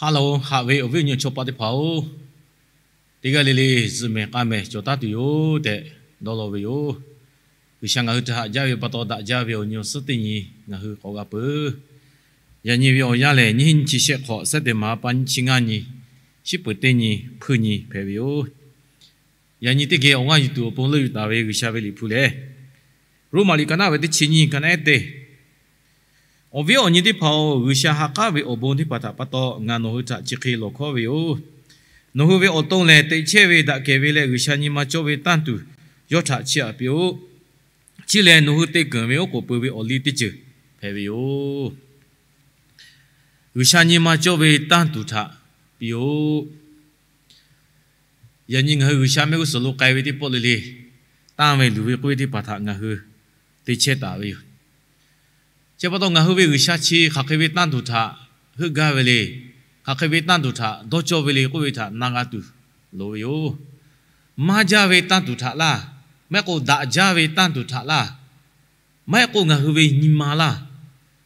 Haˉ loˬ, haꞈ ve awˬ viˉ awˬ nyi chaw paˆ teˇ hpaˍ-oˬ, teˇ g'aˇ le le zuhꞈ mehˍ k'a mehˍ cawˬ taˉ tuˬ yoˬ tehꞈ dawˇ law ve yoˬ. G'uiˬsha ngaˬ hui htaꞈ haꞈ jaˇ ve pa taw daꞈ jaˇ ve awˬ nyi awˬ suhˉ teˇ nyi ngaˬ hui k'awꞈ g'a peuˬ. Yaꞈ nyi ve awˬ yanˇ lehˬ, nyiˇ hinˉ nyiˇ chi shehˆ hk'awꞈ, September pa nyiˇ chi ngaˇ nyi, shiˉ peuˬ teˇ nyi, hpuiˇ nyi hpehꞈ ve yoˬ. Yaꞈ nyi teˇ geh awˬ g'aˇ yuˬ tuˬ awˬ pon leuˆ yuˬ taˍ ve G'uiˬsha ve liꞈ hpu lehˬ, Roˉmaꞈ liꞈ ka naˉ ve teˇ chi nyiˇ ka naˉ ehˉ teˇ, Awˬ viˉ awˬ nyi teˇ hpaˍ-oˬ, G'uiˬsha ha k'aˉ ve awˬ bon teˇ hpaˍ htaꞈ pa taw ngaˬ nawˬ hui htaꞈ chi hk'e lawˬ hkawˉ ve yoˬ. Nawˬ hui ve awˬ to lehˬ, teꞈ chehˇ ve daꞈ kehˬ ve leh G'uiˬsha nyi ma cawˇ ve tanˇ tuˬ yawˇ htaꞈ chiˇ aꞈ piˇ-oˆ. Chi lehˬ, nawˬ hui te keunˍ ve oˉ k'oˍ pui ve awˬ liˇ teˇ ceuˬ hpehꞈ ve yoˬ. G'uiˬsha nyi ma cawˇ ve tanˇ tuˬ htaꞈ piˇ-oˆ. Yaꞈ nyi ngaˬ hui G'uiˬsha mehˆ g'uˇ suhˍ lo k'ai ve teˇ pawˆ le le, tanˇ ve luˬ ve k'oˆ ve teˇ hpaˍ htaꞈ ngaˬ hui te chehˇ taˍ ve yoˬ. Chi pa taw ngaˬ hui ve G'uiˬsha chi hk'aˬ hk'e ve tanˇ tuˬ htaꞈ heuˆ gaˇ ve le, hk'aˬ hk'e ve tanˇ tuˬ htaꞈ dawˇ cawˇ ve le k'oˆ ve htaꞈ na g'a tuˬ loˍ ve yoˬ. Maˇ jaˇ ve tanˇ tuˬ htaꞈ laˇ, maˇ heˆ k'o daꞈ jaˇ ve tanˇ tuˬ htaꞈ laˇ, maˇ heˆ k'o ngaˬ hui ve nyi ma laˇ,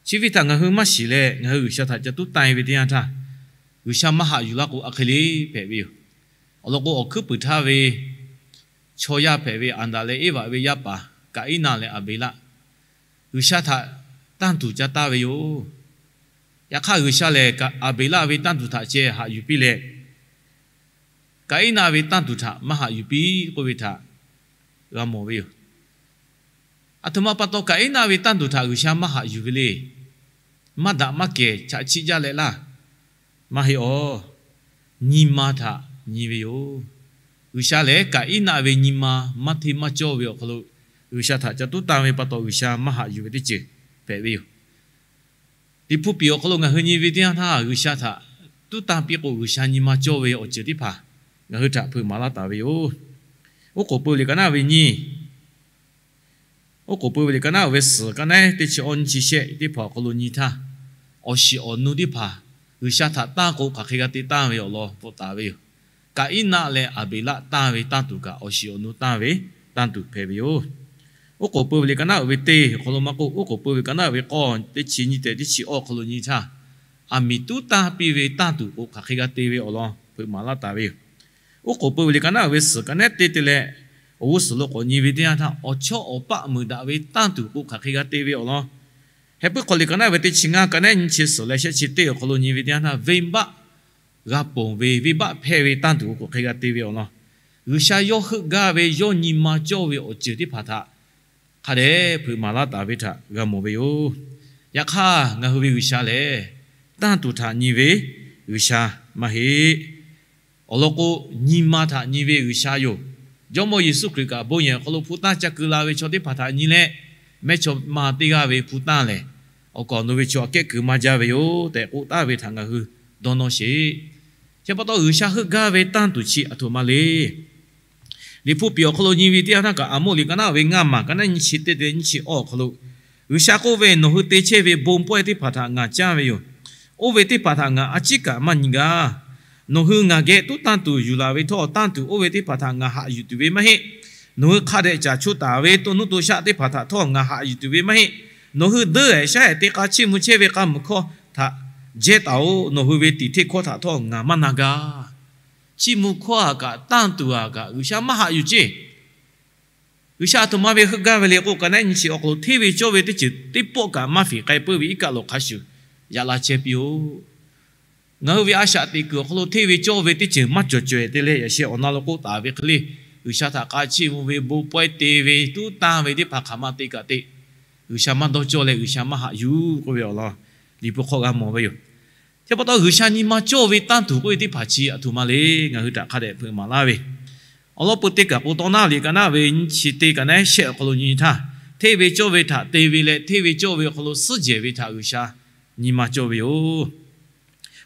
chi ve htaꞈ ngaˬ hui maˇ shiˍ leh ngaˬ hui G'uiˬsha htaꞈ ca tuˉ tanˇ ve teˇ yanˇ htaˇ, G'uiˬsha maˇ haꞈ yuˬ laˇ k'o a hk'e le hpehꞈ ve yoˬ. Awˬ lawn k'o, awˬ hkuiˉ puiˍ htaˇ ve chaw yaˇ hpehꞈ ve Aˍdanˍ leh Eˇvaꞈ ve yaˇ paˍ Kaˍiˉnaˆ leh Aˍbeˍlaˆ, G'uiˬsha htaꞈ tanˇ tuˬ ca tanˇ ve yoˬ. Yaꞈ hk'aˇ, G'uiˬsha lehˬ Aˍbeˍlaˆ ve tanˇ tuˬ htaꞈ ceh haꞈ yuˬ piˇ leh, Kaˍiˉnaˆ ve tanˇ tuˬ htaꞈ maˇ haꞈ yuˬ piˇ k'oˆ ve htaꞈ g'a mawˬ ve yoˬ. Aˬ htoꞈ ma pa taw Kaˍiˉnaˆ ve tanˇ tuˬ htaꞈ G'uiˬsha maˇ haꞈ yuˬ ve le. Maˇ daꞈ maˇ kehˬ chaꞈ chiˆ jaˇ leh laˇ, maˇ heˆ awˬ, nyi ma htaꞈ nyi ve yoˬ. G'uiˬsha lehˬ Kaˍiˉnaˆ ve nyi ma maˇ hteˇ maˇ cawˇ ve awˬ hk'aw lo G'uiˬsha htaꞈ ca tuˉ tanˇ ve pa taw G'uiˬsha maˇ haꞈ yuˬ ve teˇ ceuˬ hpehꞈ ve yoˬ. Liꞈ hpu piˍ awˬ hk'aw lo ngaˬ hui nyi ve teˇ yanˇ htaˇ, G'uiˬsha htaꞈ tuˉ tanˇ piˇ k'o G'uiˬsha nyi ma cawˇ ve awˬ ceuˬ teˇ hpaˍ ngaˬ hui htaꞈ hpeuꞈ maˍ laˇ taˍ ve yoˬ. Oˉ k'oˍ pui ve liꞈ ka naˉ ve nyiˇ, oˉ k'oˍ pui ve liꞈ ka naˉ ve suhˍ ka naˉ teˇ chi awˇ nyiˇ chi shehˆ teˇ hpaˍ awˬ hk'aw lo nyi htaˇ, awˬ shiˍ awˬ nu teˇ hpaˍ G'uiˬsha htaꞈ tanˇ k'o hk'aˬ hk'e g'a te tanˇ ve awˬ lawn bvuhꞈ taˍ ve yoˬ. Kaˍiˉnaˆ leh Aˍbeˍlaˆ tanˇ ve tanˇ tuˬ kaꞈ awˬ shiˍ awˬ nu tanˇ ve tanˇ tuˬ hpehꞈ ve yoˬ. Oˉ k'oˍ pui ve liꞈ ka naˉ uiˍ ve teˇ awˬ hk'aw lo maˇ k'oˆ, oˉ k'oˍ pui ve ka naˉ uiˍ ve k'awˇ teˇ chi nyiˇ tehꞈ teˇ chi awˇ awˬ hk'aw lo nyi htaˇ, aˬ miˍ tuˉ tanˇ piˇ ve tanˇ tuˬ k'o hk'aˬ hk'e g'a te ve awˬ lawn hpeuꞈ maˍ laˇ taˍ ve yoˬ. Oˉ k'oˍ pui ve liꞈ ka naˉ uiˍ ve suhˍ ka naˉ teˇ te leh awˬ g'uˇ suhˍ lo k'awꞈ nyi ve teˇ yanˇ htaˇ, awˬ chawˇ awˬ paˆ meuˍ daꞈ ve tanˇ tuˬ k'o hk'aˬ hk'e g'a te ve awˬ lawn, Heh puiˉ hk'aw liꞈ ka naˉ ve teˇ chi ngaˇ ka naˉ nyiˇ chi suhˍ leh shehˆ chi teˇ awˬ hk'aw lo nyi ve teˇ yanˇ htaˇ, venˇbaˆ g'a ponˬ ve venˇbaˆ hpehˇ ve tanˇ tuˬ k'o hk'aˬ hk'e g'a te ve awˬ lawn, G'uiˬsha yawˇ heuˆ gaˇ ve yawˇ nyi ma cawˇ ve awˬ ceuˬ teˇ hpaˍ htaꞈ hk'a dehꞈ hpeuꞈ maˍ laˇ taˍ ve htaꞈ g'a mawˬ ve yoˬ. Yaꞈ hk'aˇ, ngaˬ hui ve G'uiˬsha lehˬ tanˇ tuˬ htaꞈ nyi ve G'uiˬsha maˇ heˆ. Awˬ lawn k'o, nyi ma htaꞈ nyi ve G'uiˬsha yoˬ. Jawˇmawˇ Yeˍsuˆ Hkriꞈ kaꞈ bon yehˬ awˬ hk'aw lo hpu tanˇ ca keu la ve chaw teˇ hpaˍ htaꞈ nyi leh, mehˇchawˇma teˇ g'aˇ ve hpu tanˇ lehˬ, awˬ kaˍ awˬ nu ve chaw aꞈ kehˉ keu maˇ jaˇ ve yoˬ tehꞈ k'oˆ taˍ ve htaꞈ ngaˬ hui dawˇ nawˇ sheˍ. Chi pa taw, G'uiˬsha heuˆ gaˇ ve tanˇ tuˬ chi aˬ htoꞈ ma le. Liꞈ hpu piˍ awˬ hk'aw lo nyi ve teˇ yanˇ htaˇ kaꞈ, Aˍmoˆ liꞈ ka naˉ ve ngaˇ maˬ ka naˉ nyiˇ chi teˇ te nyiˇ chi awˇ awˬ hk'aw lo, G'uiˬsha k'oˆ ve, Nawˬ hui te chehˇ ve bon pawehˇ teˇ hpaˍ htaꞈ ngaˬ canˇ ve yoˬ. Oˇ ve teˇ hpaˍ htaꞈ ngaˬ a ciˉ kaꞈ maˇ nyi gaˇ. Nawˬ hui ngaˬ geh tuˉ tanˇ tuˬ yuˬ laˬ ve htawˇ, tanˇ tuˬ oˇ ve teˇ hpaˍ htaꞈ ngaˬ haꞈ yuˬ tuˬ ve maˇ heˆ. Nawˬ hui hk'a dehꞈ caˬ cho taˍ ve to nuˇ to shaˆ teˇ hpaˍ htaꞈ htawˇ ngaˬ haꞈ yuˬ tuˬ ve maˇ heˆ. Nawˬ hui deuˇ ehˍ shaˉ ehˍ te k'a chiˇ mvuh chehˇ ve k'a muiˬ hkawˇ htaꞈ jehˇ taˍ-oꞈ. Nawˬ hui ve tiꞈ hteˇ hkawˇ htaꞈ htawˇ ngaˬ maˇ na gaˇ. Chiˇ mvuh hkawˇ htaꞈ kaꞈ tanˇ tuˬ htaꞈ kaꞈ G'uiˬsha maˇ haꞈ yuˬ ceˇ. G'uiˬsha aˬ htoꞈ ma ve heuˆ gaˇ ve le k'o, ka naˉ nyi chi awˬ hk'aw lo hteˇ ve cawˇ ve teˇ ceuˬ teˇ pawˆ kaꞈ maˇ fiˍ k'ai peuˬ ve iˉ kaˆ lawˬ hk'a shuˍ yaꞈ la chehˇ piˇ-oˆ. Ngaˬ hui ve a shaꞈ teꞈ kuiˬ awˬ hk'aw lo hteˇ ve cawˇ ve teˇ ceuˬ maˇ cawˬ caweh te leh, yaꞈ sheh awˬ na lo k'oˆ taˍ ve hk'e le, G'uiˬsha htaꞈ k'a chiˇ mvuh ve bon pawehˇ te ve tuˉ tanˇ ve teˇ hpaˍ hk'aˬ ma te kaꞈ te, G'uiˬsha maˇ dawˇ cawˇ leh G'uiˬsha maˇ haꞈ yuˬ k'oˆ ve awˬ lawn Liꞈ hpu hk'aw g'a mawˬ ve yoˬ. Chi pa taw, G'uiˬsha nyi ma cawˇ ve tanˇ tuˬ k'oˆ ve teˇ hpaˍ chi aˬ htoꞈ ma le, ngaˬ hui htaꞈ hk'a dehꞈ hpeuꞈ maˍ laˇ ve, awˬ lawn peu teˇ kaˬ k'o, Tawˇ naˆ liꞈ ka naˉ ve nyiˇ chi teˇ ka naˉ shehˆ awˬ hk'aw lo nyi htaˇ, hteˇ ve cawˇ ve htaꞈ te ve leh hteˇ ve cawˇ ve awˬ hk'aw lo suhˉ jehˬ ve htaꞈ G'uiˬsha nyi ma cawˇ ve yoˬ.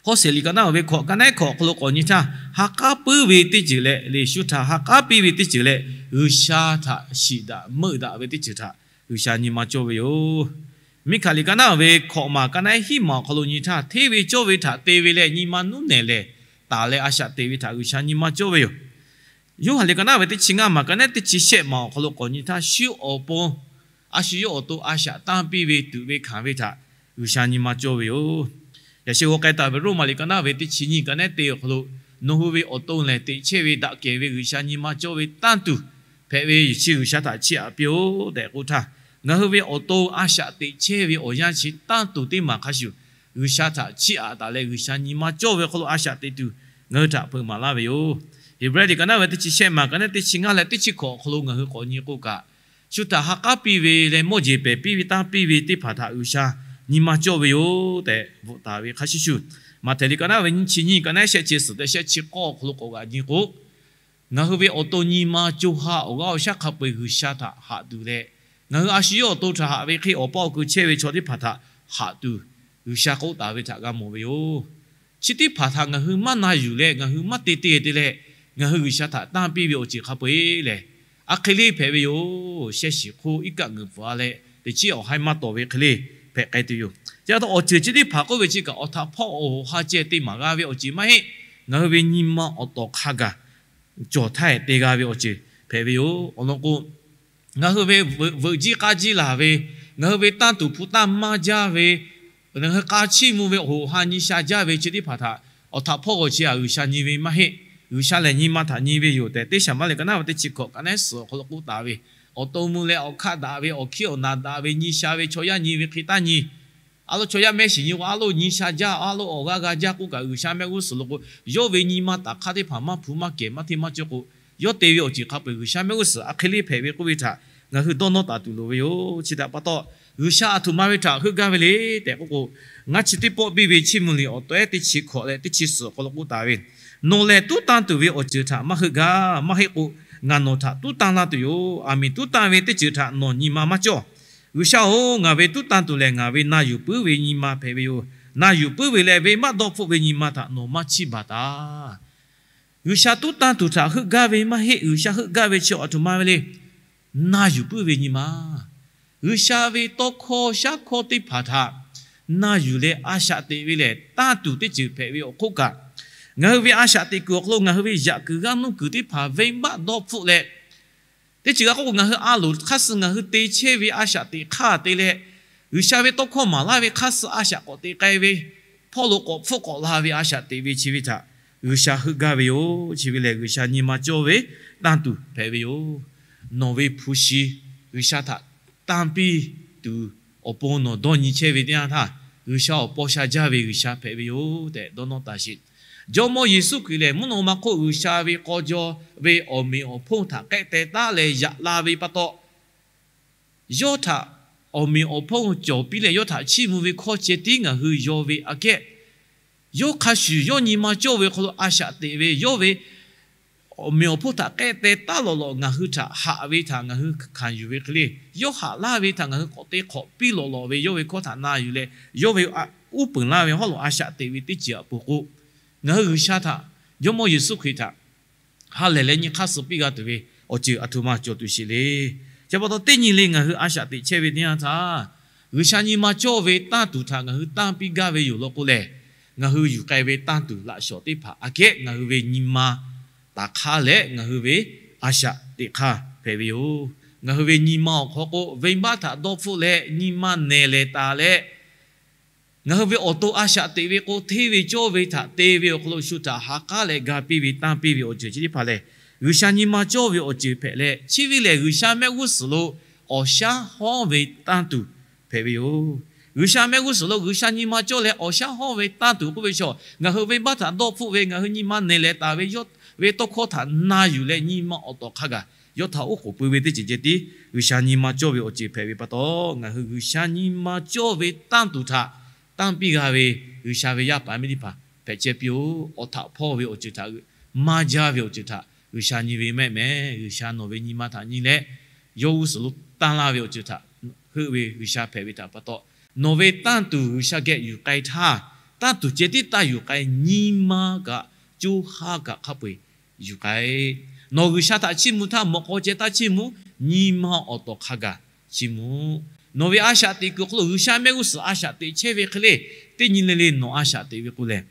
Hawˉseˍ liꞈ ka naˉ ve hkawꞈ ka naˉ hkawꞈ awˬ hk'aw lo k'awꞈ nyi htaˇ, ha k'aˉ puiˉ ve teˇ ceuˬ leh Liꞈ shu htaꞈ ha k'aˉ piˇ ve teˇ ceuˬ leh G'uiˬsha htaꞈ shiˍ daꞈ meuˆ daꞈ ve teˇ ceuˬ htaꞈ G'uiˬsha nyi ma cawˇ ve yoˬ. Miˇhkaˍ liꞈ ka naˉ ve hkawꞈ maˬ ka naˉ hiˉ maˬ awˬ hk'aw lo nyi htaˇ, hteˇ ve cawˇ ve htaꞈ te ve leh nyi ma nuˉ nehˬ lehˬ, taˍ leh a shaꞈ teꞈ ve htaꞈ G'uiˬsha nyi ma cawˇ ve yoˬ. Yoˇhanˬ liꞈ ka naˉ ve teˇ chi ngaˇ maˬ ka naˉ teˇ chi shehˆ maˬ awˬ hk'aw lo k'awꞈ nyi htaˇ, shu awˬ pon a shu yawˇ awˬ to a shaꞈ tanˇ piˇ ve tuꞈ ve hkanˍ ve htaꞈ G'uiˬsha nyi ma cawˇ ve yoˬ. Yaꞈ sheh g'aw k'ai taˍ ve Roˉmaꞈ liꞈ ka naˉ ve teˇ chi nyiˇ ka naˉ te awˬ hk'aw lo, nawˬ hui ve awˬ to lehˬ teꞈ chehˇ ve daꞈ kehˬ ve G'uiˬsha nyi ma cawˇ ve tanˇ tuˬ hpehꞈ ve yoˬ. Chi G'uiˬsha htaꞈ chiˇ aꞈ piˇ-oˆ tehꞈ k'oˆ htaˇ, ngaˬ hui ve awˬ to a shaꞈ teꞈ chehˇ ve awˬ yanˇ chi tanˇ tuˬ teˇ maˬ hk'a shuˍ, G'uiˬsha htaꞈ chiˇ aꞈ taˍ leh G'uiˬsha nyi ma cawˇ ve awˬ hk'aw lo a shaꞈ teꞈ tuˬ ngaˬ hui htaꞈ hpeuꞈ maˍ laˇ ve yoˬ. Heˍbrehˇ liꞈ ka naˉ ve teˇ chi shehˆ maˬ ka naˉ teˇ chi ngaˇ leh teˇ chi hkawꞈ awˬ hk'aw lo ngaˬ hui k'awꞈ nyi k'o kaꞈ, shu htaꞈ ha k'aˉ piˇ ve leh mawˇ jeˬ pehˍ piˇ ve tanˇ piˇ ve teˇ hpaˍ htaꞈ G'uiˬsha nyi ma cawˇ ve yoˬ tehꞈ bvuhꞈ taˍ ve hk'a shuˍ shuˍ, Maꞈhtehˍ liꞈ ka naˉ ve nyiˇ chi nyiˇ ka naˉ shehˆ chi suhˍ tehꞈ shehˆ chi k'awˇ awˬ hk'aw lo k'awꞈ g'aꞈ nyi k'o, ngaˬ hui ve awˬ to nyi ma co ha awˬ g'aˇ awˬ shaˉ hk'a peu-eˬ G'uiˬsha htaꞈ haꞈ tuˬ leh, ngaˬ hui a shu yawˇ awˬ to htaꞈ haꞈ ve hk'e awˬ paˇ awˬ ku chehˇ ve chaw teˇ hpaˍ htaꞈ haꞈ tuˬ G'uiˬsha k'oˆ taˍ ve htaꞈ g'a mawˬ ve yoˬ. Chi teˇ hpaˍ htaꞈ ngaˬ hui maˇ na yuˬ leh ngaˬ hui maˇ te te te leh, ngaˬ hui G'uiˬsha htaꞈ tanˇ piˇ ve awˬ ceuˬ hk'a peu-eˬ lehˬ, a hk'e le hpehꞈ ve yoˬ. Shehˆ shiˍ hk'oˆ iˉ kaˆ ngeuˍ pfuhˍ-a leh teꞈ chiˉ awˬ haiˉ maˇ tawˍ ve hk'e le hpehꞈ k'ai tuˬ yoˬ. Chi pa taw awˬ ceuˬ chi teˇ hpaˍ k'oˆ ve chi kaꞈ awˬ htaꞈ hpawˇ awˬ hoꞈ ha ceh te maˍ g'a ve awˬ ceuˬ maˇ heˆ. Ngaˬ hui ve nyi ma awˬ tawˍ hk'a gaˬ cawˬ htaˇ te g'a ve awˬ ceuˬ hpehꞈ ve yoˬ. Awˬ lawn k'o, ngaˬ hui ve veuꞈ jiˇ k'aˇ jiˇ laˬ ve, ngaˬ hui ve tanˇ tuˬ hpu tanˇ maˇ jaˇ ve, ngaˬ hui k'a chiˇ mvuh ve awˬ hoꞈ ha nyi sha jaˇ ve chi teˇ hpaˍ htaꞈ awˬ htaꞈ hpawˇ g'awˬ chi htaꞈ G'uiˬsha nyi ve maˇ heˆ. G'uiˬsha lehˬ nyi ma htaꞈ nyi ve yoˬ tehꞈ, teˇ Saˍmo liꞈ ka naˉ ve teˇ chi hkawꞈ ka naˉ suhˍ awˬ hk'aw lo k'oˆ taˍ ve, awˬ to mvuh leh awˬ hkaˆ daꞈ ve, awˬ hkiˉ awˬ naˍ daꞈ ve, nyi sha ve chaw yaˇ nyi ve hk'e taˇ nyi. A lo chaw yaˇ mehˆ shiˍ nyi k'o, a lo nyi sha jaˇ, a lo awˬ g'aˇ g'a jaˇ k'oˆ kaꞈ, G'uiˬsha mehˆ g'uˇ suhˍ lo k'o, yawˇ ve nyi ma taˍ hk'aˇ teˇ hpaˍ maˇ hpu maˇ kehˬ maˇ hteˇ maˇ cawˇ k'o, yawˇ te ve awˬ ceuˬ hk'a peu-eˬ G'uiˬsha mehˆ g'uˇ suhˍ a hk'e le hpehꞈ ve k'oˆ ve htaꞈ ngaˬ hui dawˇ nawˇ taˍ tuˬ loˍ ve yoˬ. Chi htaꞈ pa taw, G'uiˬsha aˬ htoꞈ ma ve htaꞈ heuˆ gaˇ ve le tehꞈ k'oˆ k'o, ngaˇ chi teˇ pawˆ biˇ ve Chiˇ mvuh liꞈ awˬ tawehˉ teˇ chi hkawꞈ leh teˇ chi suhˍ awˬ hk'aw lo k'oˆ taˍ ve, Nawˬ lehˬ tuˉ tanˇ tuˬ ve awˬ ceuˬ htaꞈ maˇ heuˆ gaˇ. Maˇ heˆ k'o, ngaˬ nawˬ htaꞈ tuˉ tanˇ laˇ tuˬ yoˬ. Aˬ miˍ tuˉ tanˇ ve teˇ ceuˬ htaꞈ nawˬ nyi ma maˇ cawˇ. G'uiˬsha-oˬ, ngaˬ ve tuˉ tanˇ tuˬ lehˬ ngaˬ ve na yuˬ puiˉ ve nyi ma hpehꞈ ve yoˬ. Na yuˬ puiˉ ve leh venˇbaˆ dawˇ hpfuhˆ ve nyi ma htaꞈ nawˬ maˇ chiˇ baˬ taˍ. G'uiˬsha tuˉ tanˇ tuˬ htaꞈ heuˆ gaˇ ve maˇ heˆ. G'uiˬsha heuˆ gaˇ ve chi aˬ htoꞈ ma ve le. Na yuˬ puiˉ ve nyi ma. G'uiˬsha ve tawˇ hkawˇ shaˉ hkawˇ teˇ hpaˍ htaꞈ na yuˬ leh a shaꞈ teꞈ ve lehˬ, tanˇ tuˬ teˇ ceuˬ hpehꞈ ve awˬ hk'oˆ kaꞈ, ngaˬ hui ve a shaꞈ teꞈ kuiˬ awˬ hk'aw lo ngaˬ hui ve yaꞈ kuiˬ g'aˇ nuˇ kuiˬ teˇ hpaˍ venˇbaˆ dawˇ hpfuhˆ leh, teˇ ceuˬ g'a k'oˆ k'o, ngaˬ hui a loˍ hk'aˇ suh ngaˬ hui te chehˇ ve a shaꞈ teꞈ hk'aˇ te leh, G'uiˬsha ve tawˇ hkawˇ maˍ laˇ ve hk'aˇ suh a shaꞈ k'awꞈ teꞈ k'ai ve, hpawˇ lo k'awꞈ hpfuhˆ k'awꞈ la ve a shaꞈ teꞈ ve chi ve htaꞈ G'uiˬsha heuˆ gaˇ ve yoˬ. Chi ve lehˬ, G'uiˬsha nyi ma cawˇ ve tanˇ tuˬ hpehꞈ ve yoˬ. Nawˬ ve hpu shi G'uiˬsha htaꞈ tanˇ piˇ tuˬ awˬ pon nawˬ dawˇ nyi chehˇ ve teˇ yanˇ htaˇ, G'uiˬsha awˬ paw sha jaˇ ve G'uiˬsha hpehꞈ ve yoˬ tehꞈ dawˇ nawˇ taˍ sheˍ. Jawˇmawˇ Yeˍsuˆ Hkriꞈ lehˬ, mvuhˇ naw ma hk'oˆ G'uiˬsha ve k'aw jaw ve awˬ meꞈ awˬ hponˇ htaꞈ k'ehˆ teh taˉ leh yaꞈ la ve pa taw, yawˇ htaꞈ awˬ meꞈ awˬ hponˇ cawˬ piˇ leh yawˇ htaꞈ chiˇ mvuh ve hkawˇ ceh tiˉ ngaˬ hui yaw ve aꞈ kehˉ, yawˇ hk'a shuˍ yawˇ nyi ma cawˇ ve hk'aw lo a shaꞈ teꞈ ve, yawˇ ve awˬ meꞈ awˬ hponˇ htaꞈ k'ehˆ teh taˉ lawꞈ lawꞈ ngaˬ hui htaꞈ haꞈ ve htaꞈ ngaˬ hui hkanˍ yuˬ ve hk'e le, yawˇ haꞈ laˇ ve htaꞈ ngaˬ hui k'awꞈ te hk'awꞈ piˇ lawꞈ lawꞈ ve, yawˇ ve hkawˇ htaꞈ na yuˬ leh, yawˇ ve uˉ peunˍ laˇ ve hawˉ lo a shaꞈ teꞈ ve teˇ ceuˬ aꞈ peuˬ k'o, ngaˬ hui G'uiˬsha htaꞈ, Jawˇmawˇ Yeˍsuˆ Hkriꞈ htaꞈ ha lehˬ leh nyi hk'aˇ suh piˇ g'a tuˬ ve awˬ ceuˬ aˬ htoꞈ ma cawˬ tuˬ sheˍ le. Chi pa taw teˇ nyi le ngaˬ hui a shaꞈ teꞈ chehˇ ve teˇ yanˇ htaˇ, G'uiˬsha nyi ma cawˇ ve tanˇ tuˬ htaꞈ ngaˬ hui tanˇ piˇ gaˇ ve yoˬ law k'o lehˬ, ngaˬ hui yuˬ k'ai ve tanˇ tuˬ laꞈ shawˍ teˇ hpaˍ aꞈ kehˉ ngaˬ hui ve nyi ma taˍ hk'aˇ leh ngaˬ hui ve a shaꞈ teꞈ hk'aˇ hpehꞈ ve yoˬ. Ngaˬ hui ve nyi ma awˬ hk'aw k'o, venˇbaˆ htaꞈ dawˇ hpfuhˆ leh nyi ma nehˬ lehˍ taˍ leh, ngaˬ hui ve awˬ to a shaꞈ teꞈ ve k'o, hteˇ ve cawˇ ve htaꞈ te ve awˬ hk'aw lo shu htaꞈ ha k'aˉ leh ga piˇ ve tanˇ piˇ ve awˬ ceuˬ chi teˇ hpaˍ lehˬ, G'uiˬsha nyi ma cawˇ ve awˬ ceuˬ hpehꞈ leh, chi ve lehˬ G'uiˬsha mehˆ g'uˇ suhˍ lo awˬ shaˉ hawˉ ve tanˇ tuˬ hpehꞈ ve yoˬ. G'uiˬsha mehˆ g'uˇ suhˍ lo G'uiˬsha nyi ma cawˇ leh awˬ shaˉ hawˉ ve tanˇ tuˬ k'oˆ ve chaw, ngaˬ hui venˇbaˆ htaꞈ dawˇ hpfuhˆ ve, ngaˬ hui nyi ma nehˬ lehˍ taˍ ve, yawˇ ve tawˇ hkawˇ htaꞈ na yuˬ leh nyi ma awˬ tawˍ hk'a gaˬ yawˇ htaꞈ oˉ k'oˍ pui ve teˇ ceuˬ ceh tiˉ G'uiˬsha nyi ma cawˇ ve awˬ ceuˬ hpehꞈ ve pa taw, ngaˬ hui G'uiˬsha nyi ma cawˇ ve tanˇ tuˬ htaꞈ tanˇ piˇ g'a ve G'uiˬsha ve yaˇ paˍ miˇ teˇ hpaˍ hpehꞈ chehˇ piˇ-oˆ. Awˬ htaꞈ hpawˇ ve awˬ ceuˬ htaꞈ, maˇ jaˇ ve awˬ ceuˬ htaꞈ G'uiˬsha nyi ve mehˆ mehˍ. G'uiˬsha nawˬ ve nyi ma htaꞈ nyi leh, yawˇ g'uˇ suhˍ lo tanˇ laˇ ve awˬ ceuˬ htaꞈ heuˆ ve G'uiˬsha hpehꞈ ve htaꞈ pa taw, nawˬ ve tanˇ tuˬ G'uiˬsha geh yuˬ k'ai htaˇ, tanˇ tuˬ ceh tiˉ taˇ yuˬ k'ai, nyi ma kaꞈ co ha kaꞈ hk'a peu-eˬ yuˬ k'ai. Nawˬ G'uiˬsha htaꞈ chiˇ mvuh htaˇ, mawꞈ k'aw ceh taˇ chiˇ mvuh, nyi ma awˬ tawˍ hk'a gaˬ chiˇ mvuh. Nawˬ ve a shaꞈ teꞈ kuiˬ awˬ hk'aw lo G'uiˬsha mehˆ g'uˇ suhˍ a shaꞈ teꞈ chehˇ ve hk'e le, teˇ nyi le le nawˬ a shaꞈ teꞈ ve k'o lehˬ,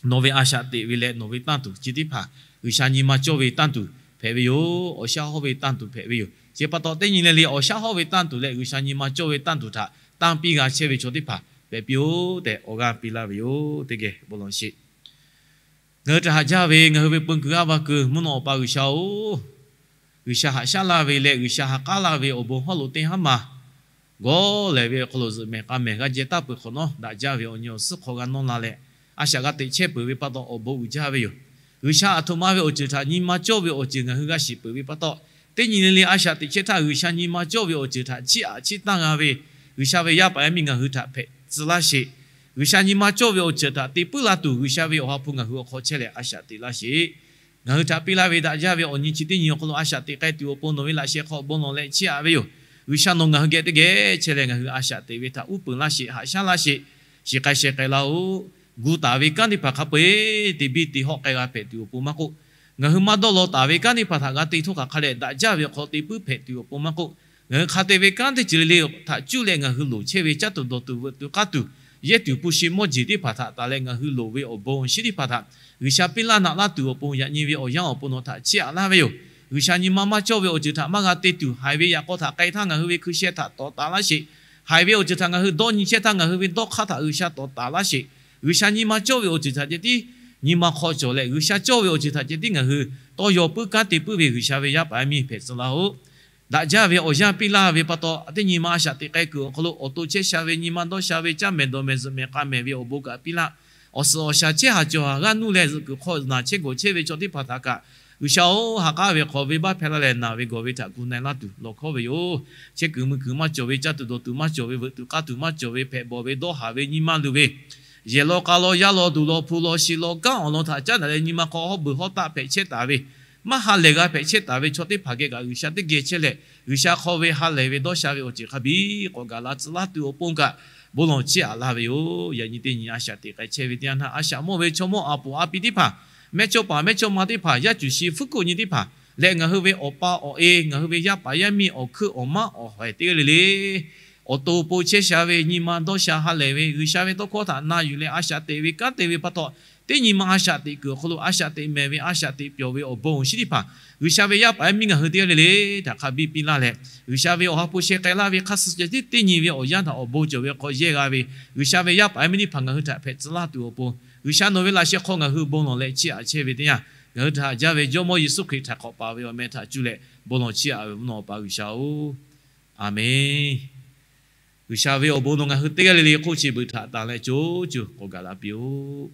nawˬ ve a shaꞈ teꞈ ve leh nawˬ ve tanˇ tuˬ chi teˇ hpaˍ G'uiˬsha nyi ma cawˇ ve tanˇ tuˬ hpehꞈ ve yoˬ. Awˬ shaˉ hawˉ ve tanˇ tuˬ hpehꞈ ve yoˬ. Chi pa taw teˇ nyi le le awˬ shaˉ hawˉ ve tanˇ tuˬ leh G'uiˬsha nyi ma cawˇ ve tanˇ tuˬ htaꞈ tanˇ piˇ g'a chehˇ ve chaw teˇ hpaˍ hpehꞈ piˇ-oˆ tehꞈ awˬ g'aˇ piˇ laˇ ve yoˬ. Teˇ geh bon lawˬ sheˍ. Ngaˬ hui htaꞈ haꞈ jaˇ ve ngaˬ hui ve peu kuiˬ g'aˇ va kuiˬ mvuhˇ naw awˬ pa G'uiˬsha-oˬ, G'uiˬsha haꞈ shaˉ laˇ ve leh G'uiˬsha ha k'aˉ laˇ ve awˬ bon hawˉ lo teˇ haˉ maˬ gawˇ lehˬ ve awˬ hk'aw lo zuhꞈ mehˍ k'a mehˍ g'a jehˇ taˇ peuˬ hk'awꞈ nawˉ, daꞈ jaˇ ve awˬ nyi awˬ suhˉ hk'aw g'a nawˇ la leh, a shaꞈ g'a teꞈ chehˇ peuˬ ve pa taw awˬ bon uiˍ jaˇ ve yoˬ. G'uiˬsha aˬ htoꞈ ma ve awˬ ceuˬ htaꞈ nyi ma cawˇ ve awˬ ceuˬ ngaˬ hui g'a shiˍ peuˬ ve pa taw, teˇ nyi le le a shaꞈ teꞈ chehˇ htaˇ G'uiˬsha nyi ma cawˇ ve awˬ ceuˬ htaꞈ chiˇ aꞈ chiˇ tanˇ g'a ve, G'uiˬsha ve yaˇ paˍ yaˇ miˇ ngaˬ hui htaꞈ hpehꞈ tcuh laˇ sheˍ. G'uiˬsha nyi ma cawˇ ve awˬ ceuˬ htaꞈ te puiˉ laˇ tuˬ G'uiˬsha ve awˬ ha hpu ngaˬ hui awˬ hk'aw chehˇ leh a shaꞈ teꞈ laˇ sheˍ. Ngaˬ hui htaꞈ piˇ laˇ ve daꞈ jaˇ ve awˬ nyi chi teˇ nyi awˬ hk'aw lo a shaꞈ teꞈ k'ai tuˬ awˬ pon nawˬ ve laꞈ sheh hk'aw bon lawˬ leh chiˇ aꞈ ve yoˬ. G'uiˬsha nawˬ ngaˬ hui geh teˇ geh chehˇ leh ngaˬ hui a shaꞈ teꞈ ve htaꞈ uˉ peunˍ laˇ sheˍ, haꞈ shaˉ laˇ sheˍ, shiˍ k'ai sheh k'ai laˇ-oˆ. Gu taˍ ve kanˉ teˇ hpaˍ hk'a peu-eˬ te biˇ te hawˆ k'ai g'a hpehꞈ tuˬ awˬ pon maˇ k'oˆ, ngaˬ hui maˇ dawˇ law taˍ ve kanˉ teˇ hpaˍ htaꞈ g'a te htaˇ hk'aˬ hk'a leh daꞈ jaˇ ve awˬ hk'aw te puiˉ hpehꞈ tuˬ awˬ pon maˇ k'oˆ, ngaˬ hui hk'a te ve kanˉ teˇ ceuˬ le le htaꞈ cuˇ leh ngaˬ hui loˍ chehˇ ve caˉ tuˬ dawˬ tuˬ veuꞈ tuˬ k'aˉ tuˬ, yehˇ tuˬ hpu shi mawˇ jeˬ teˇ hpaˍ htaꞈ taˍ leh ngaˬ hui loˍ ve awˬ bon awˬ shinˉ teˇ hpaˍ htaꞈ G'uiˬsha piˇ laˇ naꞈ laˇ tuˬ awˬ pon yaꞈ nyi ve awˬ yanˇ awˬ pon nawˬ htaꞈ chiˇ aꞈ laˇ ve yoˬ. G'uiˬsha nyi ma maˇ cawˇ ve awˬ ceuˬ htaꞈ maˇ g'a te tuˬ, haiˬ ve yaꞈ k'aw htaꞈ k'ai htaˇ ngaˬ hui ve hkui sheh htaꞈ tawˍ taˍ laˇ sheˍ. Haiˬ ve awˬ ceuˬ htaꞈ ngaˬ hui dawˇ nyi chehˇ htaˇ ngaˬ hui ve dawˇ hk'aˇ htaꞈ G'uiˬsha tawˍ taˍ laˇ sheˍ. G'uiˬsha nyi ma cawˇ ve awˬ ceuˬ htaꞈ ceh tiˉ nyi ma hk'aw cawˬ leh, G'uiˬsha cawˇ ve awˬ ceuˬ htaꞈ ceh tiˉ ngaˬ hui tawˇ yaw puiˉ kanˉ te puiˉ ve G'uiˬsha ve yaˇ paˍ yaˇ miˇ hpehꞈ tcuh laˇ-oˆ. Daꞈ jaˇ ve awˬ yanˇ piˇ laˇ ve pa taw, teˇ nyi ma a shaꞈ teꞈ k'ai kuiˬ awˬ hk'aw lo awˬ to chehˇ sha ve nyi ma dawˇ sha ve caˇ mehˍ dawˬ mehˍ zuhꞈ mehˍ k'a mehˍ ve awˬ bon kaꞈ piˇ laˇ. Awˬ suhˍ awˬ shaˍ chehˇ haˍ cawˬ haˍ g'aˇ nuˇ leh zuhꞈ kuiˬ hk'aw naˬ chehˇ gawˬ chehˇ ve chaw teˇ hpaˍ htaꞈ kaꞈ, G'uiˬsha-oˬ, ha k'aˉ ve hk'aw venˇbaˆ hpehˇ laˇ leh naˬ ve gawˬ ve htaꞈ gu na-e laˇ tuˬ lawˬ hkawˉ ve yoˬ. Chehˇ kuiˬ mui kuiˬ maˇ cawˬ ve, caˇ tuˬ dawˬ tuˬ maˇ cawˬ ve, veuꞈ tuˬ k'aˉ tuˬ maˇ cawˬ ve, hpehꞈ bawˬ ve, dawˇ haˍ ve, nyi ma luˬ ve, yehˬ law k'a law, yaˇ law duˬ law, hpu law shi law, kanˉ awˬ lawn htaꞈ caˉ daꞈ leh nyi ma hk'aw hawˉ beuˬ hawˉ taˆ hpehꞈ chehˇ taˍ ve, maˇ ha lehˬ g'a hpehꞈ chehˇ taˍ ve chaw teˇ hpaˍ geh kaꞈ G'uiˬsha teˇ geh chehˇ leh, G'uiˬsha hk'aw ve ha lehˬ ve dawˇ sha ve awˬ ceuˬ hk'a biˇ k'awꞈ gaˬ la tcuh laˇ tuˬ awˬ pon kaꞈ bon lawˬ chiˇ aꞈ laˇ ve yoˬ. Yaꞈ nyi teˇ nyi a shaꞈ teꞈ k'ai chehˇ ve teˇ yanˇ htaˇ, a shaꞈ mawˇ ve chaw mawˇ a poˍ a pi teˇ hpaˍ, mehˇchawˇ paˍ mehˇchawˇma teˇ hpaˍ, yaˇ cuˬ shi fuˉ kuˆ nyi teˇ hpaˍ leh ngaˬ hui ve awˬ pa awˬ e, ngaˬ hui ve yaˇ paˍ yaˇ miˇ awˬ hkuiˇ awˬ maˉ awˬ haiˬ teˇ g'aˇ le le awˬ to po chehˇ sha ve, nyi ma dawˇ sha ha lehˬ ve, G'uiˬsha ve tawˇ hkawˇ htaꞈ na yuˬ leh a shaꞈ teꞈ ve kanˉ te ve pa taw, teˇ nyi ma a shaꞈ teꞈ kuiˬ awˬ hk'aw lo a shaꞈ teꞈ mehˍ ve, a shaꞈ teꞈ pyawˬ ve awˬ bon awˬ shinˉ teˇ hpaˍ G'uiˬsha ve yaˇ paˍ yaˇ miˇ ngaˬ hui teˇ g'aˇ le le htaꞈ hk'a biˇ piˇ laˇ leh, G'uiˬsha ve awˬ ha hpu sheh k'ai laˇ ve hk'a suh ceh tiˉ teˇ nyi ve awˬ yanˇ htaꞈ awˬ bon cawˬ ve hk'aw yehˇ g'a ve G'uiˬsha ve yaˇ paˍ yaˇ miˇ teˇ hpaˍ ngaˬ hui htaꞈ hpehꞈ tcuh laˇ tuˬ awˬ pon, G'uiˬsha nawˬ ve laꞈ sheh hk'aw ngaˬ hui bon lawˬ leh chiˇ aꞈ chehˇ ve teˇ yanˇ, ngaˬ hui htaꞈ haꞈ jaˇ ve Jawˇmawˇ Yeˍsuˆ Hkriꞈ htaꞈ hk'awꞈ paˍ ve awˬ meh htaꞈ cuˇ leh bon lawˬ chiˇ aꞈ ve mvuhˇ naw awˬ pa G'uiˬsha-oˬ, Aˍmenˍ. G'uiˬsha ve awˬ bon nawˬ ngaˬ hui teˇ g'aˇ le le hk'oˆ chi beuꞈ htaꞈ tanˬ leh co co k'awꞈ gaˬ la piˇ-oˆ.